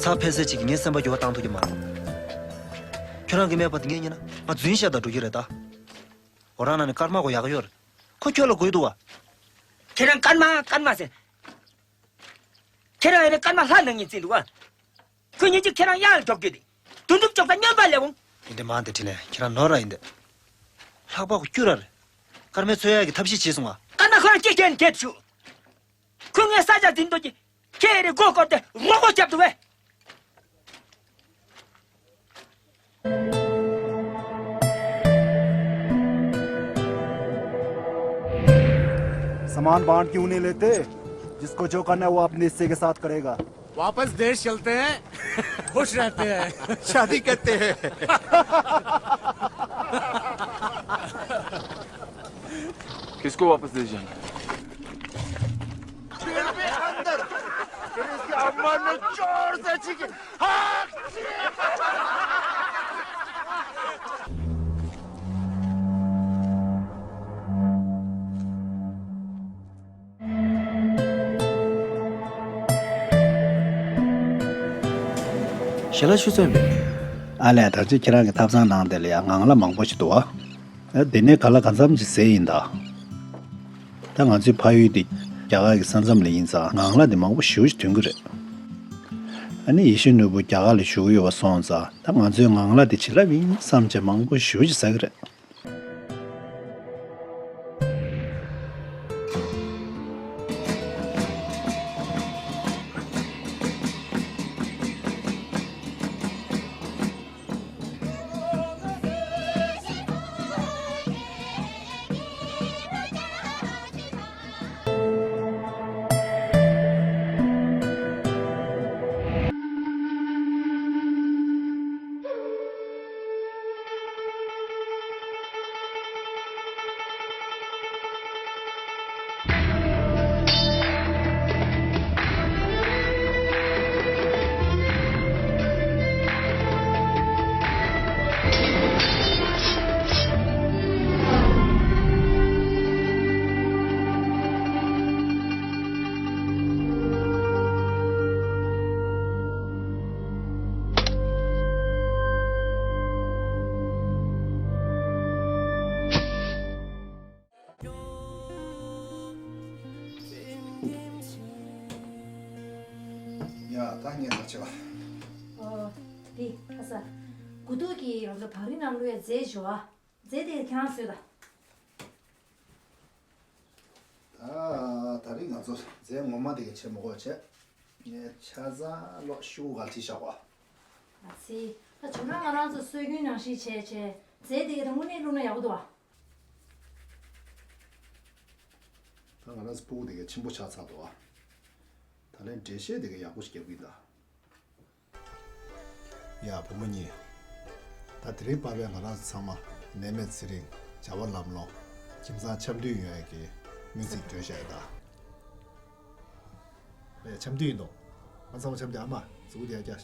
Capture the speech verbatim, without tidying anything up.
ད་ཕལ་ཆེར་ཅིག་གིས་ངའི་སེམས་པ་འགྱུར་བ་བཏང་ཐུབ་ཀྱི་མ་རེད། ཁྱོད་རང་གིས་སྨྲས་པ་དེ་ངས་ཉན་ན་ང་རྫུན་བཤད་དང་འགྲོ་གི་རེད་ད། འོ་རང་ནང་ནས་སྐར་མ་གོ་ཡག་ཡོད་རེད། ཁོ་ཁྱོད་ལ་དགོས་འདུག་བ། ཁྱེད་རང་སྐར་མ་སྐར་མ་ཟེར། ཁྱེད་རང་ཡིན་ན་སྐར་མ་ལྷ་ནང་ཉིན་བརྩིས་འདུག་བ། ཁོ་ཉིན་གཅིག་ཁྱེད་རང་གཡང་ལ་འཇོག་རྒྱུ་དེ། དུ་འདུག་ཅོག་ཙ་སྨྱོན་པ་ལས་འོང་། ཡིན་དེ་མང་དེ་དྲིས་ནས་ཁྱེད་རང་ནོར་ར་ཡིན་དེ། ལྷག་པ་གོ་སྐྱུར་ར་རེད། སྐར་མའི་འཚོལ་ཡག་གི་ཐབས་ཤེས་བྱས་སོང་ང་། སྐར་མ་ཁོ་རང་སྐྱེ་རྒྱན་འགྱེད་ཆུ། ཁོས་ངའི་ས་ཆ་འཛིན་འདོད་ཀྱི། ཁྱེད་རེ་མགོ་སྐོར་ཏེ་རོགས་པ་རྒྱབ་འདུག་བས། सामान बांट क्यों नहीं लेते? जिसको जो करना है वो अपने हिस्से के साथ करेगा। वापस देश चलते हैं, खुश रहते हैं। शादी करते हैं। किसको वापस देश जाना है? अंदर। इसके अम्मा ने जोर से चीखे। हाँ। ཞལ་ལག་ཞུ་ཚོད་མེད། ཨ་ལས། ད་ཅི་ཁྱེད་རང་གི་ཐབ་ཚང་ནང་དེ་ལ་ཡང་ངང་ལག་མང་པོ་ཞིག་འདུག་ཨ། ཨ། དེ་ནས་ག་ལ་གང་འཚམ་ཅིག་ཟས་ཡིན་ད། ད་ང་ཚོའི་ཕ་ཡུལ་འདི་རྒྱ་གར་གྱི་ས་མཚམས་ལ་ཡིན་ཙང་ངང་ལག་འདི་མང་པོ་ཞེ་པོ་ཅིག་ཐོན་གྱི་རེད། ཨ་ནི་ཡིད་བཞིན་ནོར་བུ་རྒྱ་གར་ལ་བཞུགས་ཡོད་པ་སོང་ཙང་ད་ང་ཚོའི་ངང་ལག་འདི་བྱིན་རླབས་ཡིན་བསམ་བྱས་མང་པོ་ཞེ་པོ་ཅིག་ཟ་གི་རེད། ཡ་ད་ངས་ད་ཆེ་བ། ཨོ། དེ་ཨ་ས། དགུ་ཐུག་གི་ཡོང་ཚོ་བག་རིལ་ནང་བླུགས་ཡ་རྫས་ཞུ་ཨ། རྫས་དེ་ཁྱེད་རང་བཟོས་ད། ད་ད་རིང་ང་ཚོ་རྫས་ངོ་མ་དེ་ག་ཆེ་མོ་གོ་བྱས། ངས་ཆ་ཚང་ལོག་ཤུ་གུ་ག་ལ་ཁྲིད་བཞག་གོ། ཨ་ཙི། ད་བྱུང་ན་ང་རང་ཚོ་སྲོལ་རྒྱུན་ནང་བཞིན་བྱས་བྱས་རྫས་དེ་ག་ད་དངོས་གནས་བླུགས་ན་ཡག་པོ་འདུག་ཨ། ད་ང་རང་ཚོ་སྤུ་གུ་དེ་ག་ཆེན་པོ་ཆགས་ཚར་འདུག་ཨ། ད་ལན་འགྲེལ་བཤད་དེ་ག་ཡག་པོ་ཞིག་རྒྱབ་ཀྱི་ཡིན་ད། ཡ་བུ་མོ་གཉིས། ད་དེ་རིང་བར་བའི་ང་རང་ཚོ་ཚང་མ་ནད་མེད་ཚེ་རིང་། བྱ་བ་ལམ་ལྷོང་། ཁྱིམ་ཚང་འཆམ་མཐུན་ཡོང་ཡ་གི་སྨོན་ཚིག་སྒྲོན་བཞག་ཡ་ད། ཨེ་འཆམ་མཐུན་ཡིན་དོ། ང་ཚང་མ་འཆམ་མཐུན། ཨ་མ་གཟུགས་དེ་ཡ་རྒྱ།